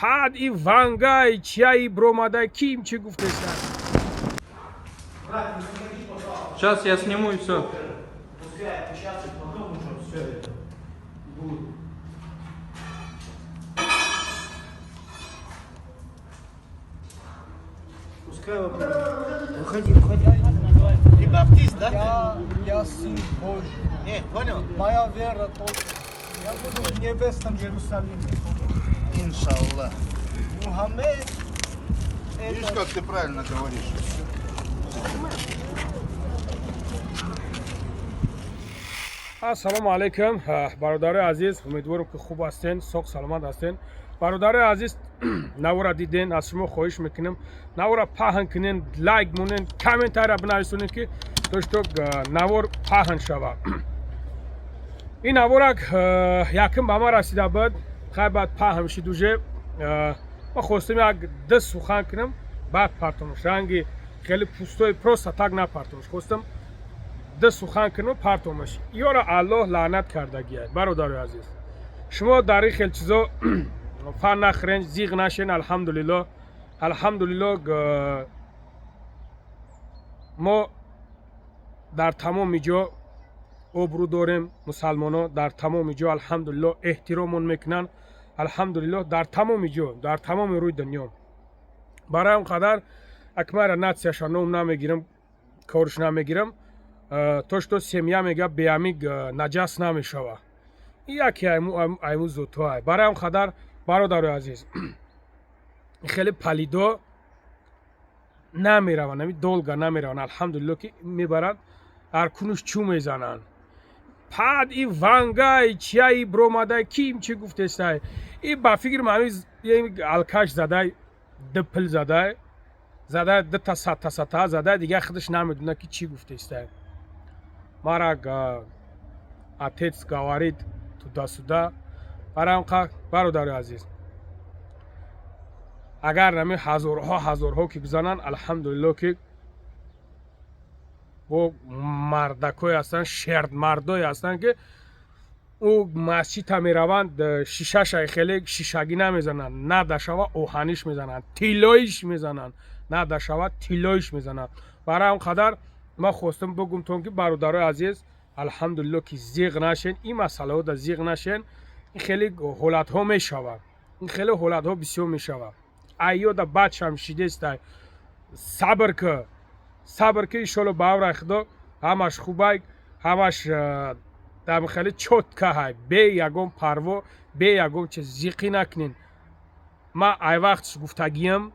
Пад и вангай чияи бромадай, ким чӣ гуфтеста? Сейчас я сниму, и все. Пускай отпечатать, потом уже все это будет. Пускай Выходи, выходи. Ты баптист, да? Я сын Божий. Не, понял? Моя вера только. Я буду в небесном Иерусалиме. Иншаллах. Мухаммед Видишь, это как ты правильно говоришь. Ассалому алайкум, бародари азиз, умедворам, ки хуб ҳастен, соқ саломат ҳастен. Бародари азиз, навора диден, аз шумо хоҳиш мекунем, навора паҳн кунен, лайк монен, комментария бинависонед, ки то что навор паҳн шава. Ин наворак якум ба ман расида буд, хай, баъд паҳн шид уже. Ма хостем як ду сухан кунам, баъд партомш. Ранги хеле пустой просто так напартомш, хостам ду сухан кунам, партомаш. Ёра Аллоҳ лаънат кардагиай. Бародари азиз, шумо дар ин хел чизо фан нахӯрен, зиғ нашен. Алҳамдулилло, алҳамдулилло, мо дар тамоми ҷо обрӯ дорем. Мусалмоно дар тамоми ҷо, алҳамдулилло, эҳтиромон мекунанд, алҳамдулилло, дар тамоми ҷо, дар тамоми рӯи дунё. Барои он қадар акмара нацияша ном намегирам, корш намегирам, то что семья мега беами наҷас намешава. Яке айму зотҳоай. Барои он қадар, бародари азиз, хеле палидо намераванд, ами долго намераванд. Алҳамдулилло, ки мебаранд, ҳар кунуш чӯ мезананд. Пад и вангай чияи бромадай, ким чӣ гуфтестай? И ба фикр ами алкаш задай, ду пил задай, задай, дута сата сата задай, дигар худаш намедона, ки чӣ гуфтестай. Мара отец говорит туда-сюда. Барои он бародари азиз, агар нами ҳазорҳо ҳазорҳо ки бизананд, алҳамдулилло, ки бо мардакое ҳастанд, шердмардое ҳастанд, ки ӯ масҷидта мераванд, шишаша хеле шишагӣ намезананд, надашава оҳаниш мезананд, тиллоиш мезананд, надашава тиллоиш мезананд. Барои он қадар ман хостам бигумтон, ки бародарои азиз, алҳамдулилло, ки зиғ нашен, ин масъалаҳо да зиғ нашен. Ин хеле ҳолатҳо мешавад, ин хеле ҳолатҳо бисёр мешавад. Айёда бачам шидестай, сабр ки, сабр ки, иншолло, ба амри Худо ҳамаш хубай, ҳамаш дар хеле чётко ҳай, бе ягон парво, бе ягон чиз зиқӣ накунен. Ман ай вақтш гуфтагиям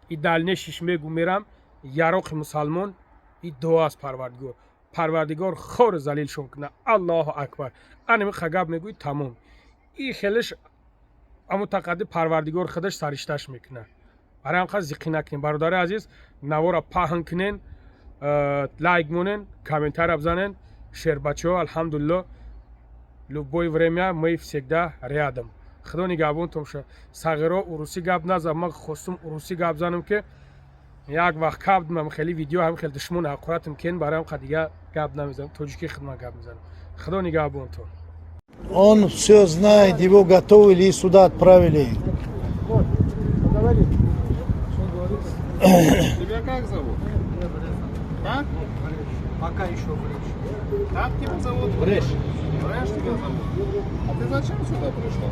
и дальнейшиш мегу мерам: яроқи мусалмон и дуо аз Парвардигор. Парвардигор хор залилшон куна. Аллоҳу акбар. Анами гап мегӯи, тамом. И хелеш амо тақадди Парвардигор худаш саришташ мекунад. Барои ҳам қадр зиқӣ накунем. Бародари азиз, навора паҳн кунен, лайк монен, комментария бизанен. Шербачаҳо, алҳамдулилло, любое время мы всегда рядом. Худо нигаҳбонтон шад. Сағиро, урусӣ гап назад. Ман хостум урусӣ гап занам, ки як вақт кабдмам хеле видео ҳам хеле душмон ҳақоратм кен. Барои ҳам қад дига гап намезанам, тоҷикӣ хидмат гап мезанам. Худо нигаҳбонтон. Он все знает, его готовили и сюда отправили. Поговори. Что говорит? Тебя как зовут? Как? Пока еще врешь. Как тебя зовут? Врешь. Врешь тебя зовут? А ты зачем сюда пришел?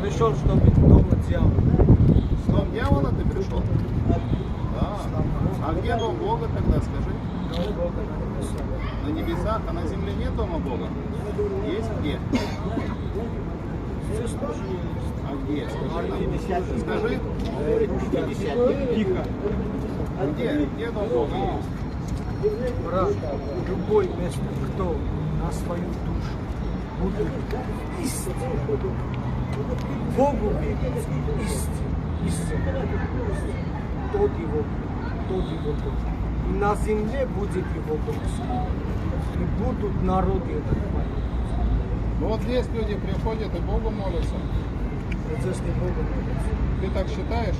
Пришел, чтобы дома дьявола. С дом дьявола ты пришел? Да. А где дом Бога тогда, скажи? Дом Бога на небесах. На небесах, а на земле нет дома Бога? Есть где? Здесь тоже есть. А где? Скажи нам. Скажи. Тихо. Где? Где дом Бога есть? Брат, любой место, кто на свою душу будет истину, Богу верить, истину, истину, тот его дом. И на земле будет его дом. И будут народы это хвалить. Ну вот здесь люди приходят и Богу молятся. Вот здесь не Богу молятся. Ты так считаешь?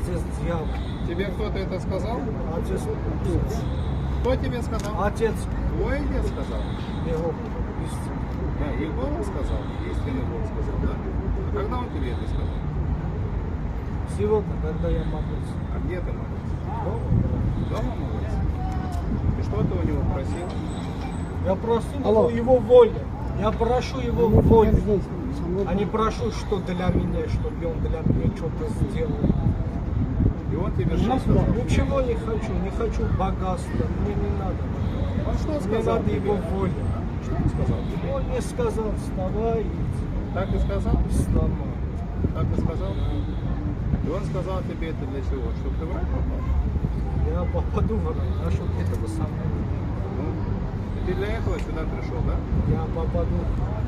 Здесь дьявол. Тебе кто-то это сказал? Отец, отец. Кто тебе сказал? Отец Твой отец сказал? его истину. Да, Иегова сказал? Истинный Бог сказал, да? А когда он тебе это сказал? Сегодня, когда я молился. А где ты молился? Дома. Дома молился? И что ты у него просил? Я просил его воли. Я прошу его воли. А не прошу, что для меня, чтобы он для меня что-то сделал. И он тебе что сказал? Ничего не хочу, не хочу богатства, мне не надо. Он что Мне сказал надо тебе? его воля. Что он сказал тебе? Он мне сказал, вставай и Так и сказал? вставай. Так и сказал? И он сказал тебе это для чего? Чтобы ты в рай попал? Я попаду в рай, насчет этого сомнений. Ну, и ты для этого сюда пришел, да? Я попаду.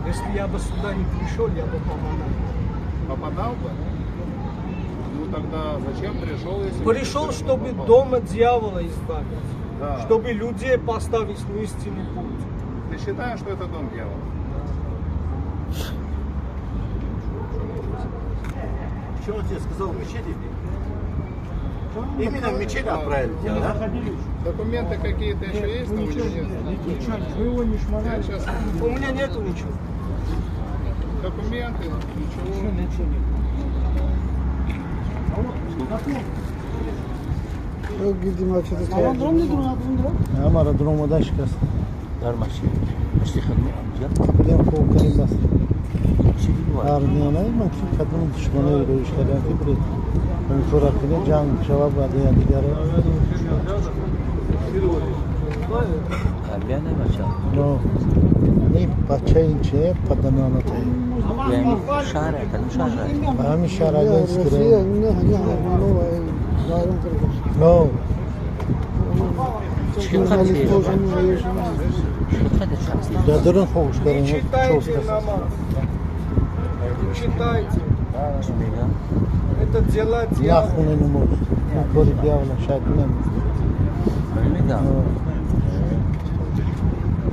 Если я бы сюда не пришел, я бы попадал. Попадал бы? Ну тогда зачем пришел, если... Пришел, ты чтобы попал? дома дьявола избавить. Да. Чтобы людей поставить на истинный путь. Ты считаешь, что это дом дьявола? Что он тебе сказал в мечети? Именно в мечеть отправили тебя, да? Документы какие-то еще есть? Там у него нет? Ничего, вы его не Я шмонали. сейчас У меня нету ничего. документы, ничего. Ничего нет. Ҳамаро дуромада шикаст. Дар масҷид мисли хидмат Қаблиам хоб кардем баст. чӣ дидӣ? Армиянаи ман ки кадом душманои рӯиш кардам ки биред кора кунед ҷанг шава баъди якдигаро. Армия не бача. Но ин бача ин че паданалатае. Яъне шаҳр кадом шаҳр? Ба ҳамин шаҳр Агинский. Но Чӣ қадр чӣ қадр дар дарун хобш Не кардем. читайте намаз. Не читайте. Чӣ мегӯям? Это дела дьявола. Нахоне намоз. Ин кори дьявола шайтона. Мегӯям.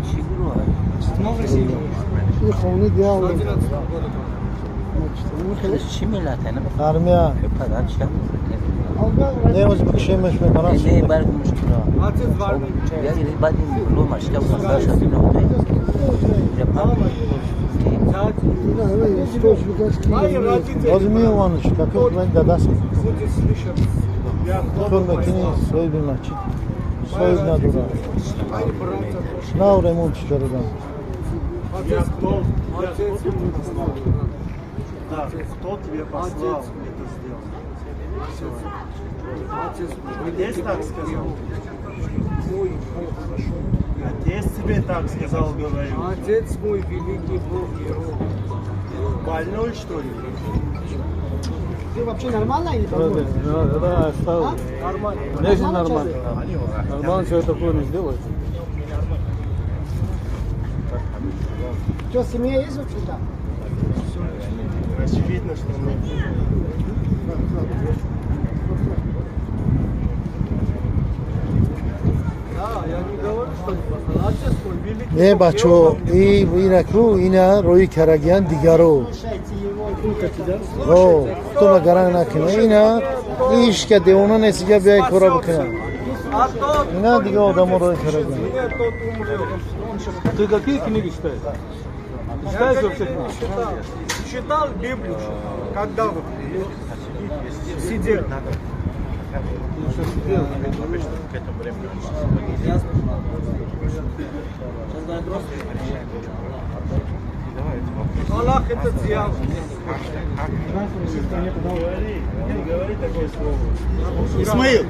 Чӣ гурӯҳ? 111 года. Чӣ миллате? Армия Падар чӣ? немоз бикшемаш мебарам. Не барг мушкила. Отец в армии. Я баъд ин ло машка бошад Мама его, дядя. Мои родители Боз меоманш каки ман дадас будет слышать. кор мекунӣ соҳиби масҷид соҳиб надорад. Мои братья тоже. Нав ремонт кардам. Отец, отец ему послал. Да, кто тебе послал Отец. это сделать? Отец мой Отец великий так Бог сказал. Мой Бог. Отец тебе так сказал, говорю. Отец мой великий Бог герой. Больной, что ли? Ты вообще нормально или больной? Да, оставил. Нормально. Не же нормально. Нормально человек такое не сделает. Что, семья есть вообще там? Очевидно, что нет. Да, я не говорю, что не послал. Отец мой великий Не Бог, бачо, герой. и инаку ина рӯи карагиян дигаро. О, кто на гаранг накунад. Ина ишка девона нест, ига биай кора бикунад. А тот, Ина кто дига не одамо будет рӯи слышать карагиян. меня, тот умрет. Ты какие книги читаешь? Я Читаешь какие вообще книги книги? читал? Читал Библию, читал, когда вот сидел. Аллах это дьявол. Не говори такое слово. Исмаил,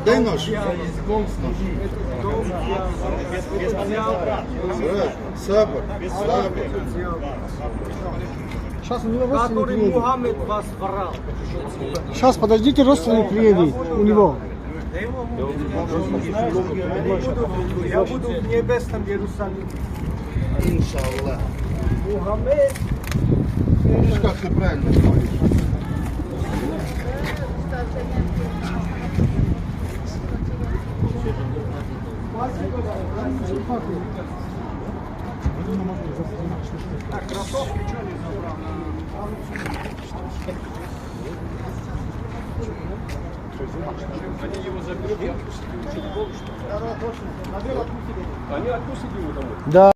дай нож. Языком следи. Это дом дьявола. Это дьявол. Сабр, Аллах это дьявол. Сейчас у него родственник Который приедет. Мухаммед вас врал. Сейчас, подождите, родственник приедет у него. Я буду в небесном Иерусалиме. Иншаллах. Мухаммед Видишь, как ты правильно говоришь. Так, кроссовки что не забрал? Они его заберут, я отпустят его в школу, что ли? Да.